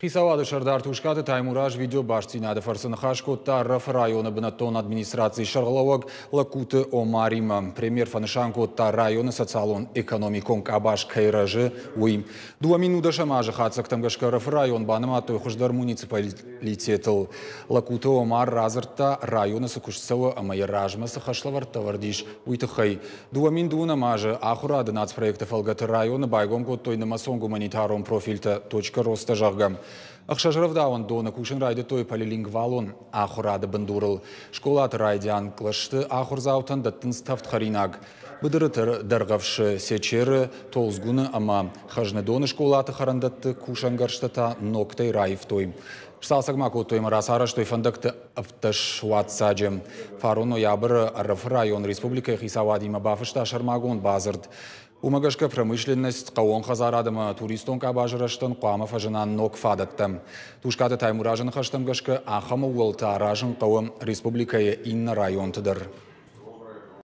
Хицауады сӕрдар Тускъаты Таймураз видеобастдзинады фӕрцы ныхас кодта Ӕрӕфы районы бынӕттон администрацийы сӕргълӕууӕг Лагкуты Омаримӕ. Премьер фӕнысан кодта, районы социалон-экономикон къабаз кӕй рӕзы, уый. 2010 азы хатдзӕгтӕм гӕсгӕ Ӕрӕфы район банымадтой хуыздӕр муниципалитетыл. Лагкуты Омар радзырдта, районы цы куыст цӕуы ӕмӕ йӕ размӕ цы хӕслӕвӕрдтӕ ӕвӕрд ис, уый тыххӕй. 2020 азы ахуырады нацпроекты фӕлгӕты районы байгом кодтой нымӕцон гуманитарон профильтӕ «Точка роста», зӕгъгӕ. Ӕхсӕз рӕвдауӕндоны кусын райдыдтой полилингвалон ахуырады бындурыл. Скъолаты райдиан кълӕсты ахуырдзаутӕн дӕттынц тӕвд хӕринаг. Быдыры Дӕргъӕвсы, Сечеры, Толдзгуны ӕмӕ Хӕзныдоны скъолаты хӕрӕндӕтты кусӕнгӕрзтӕ та ногтӕй раивтой. Сцалцӕг ма кодтой ӕмӕ рацарӕзтой фӕндӕгты 17 уадздзаджы. Фарон ноябры Ӕрӕфы район республикӕйы хицауадимӕ бафыста сӕрмагонд бадзырд. Уымӕ гӕсгӕ промышленность, хъӕууон хӕдзарад ӕмӕ туристон къабазы рӕзтӕн хъуамӕ фӕзына ног фадӕттӕ. Тускъаты Таймуразы ныхӕстӕм гӕсгӕ, ахӕм ӕууӕлтӕ аразын хъӕуы республикӕйы иннӕ районты дӕр.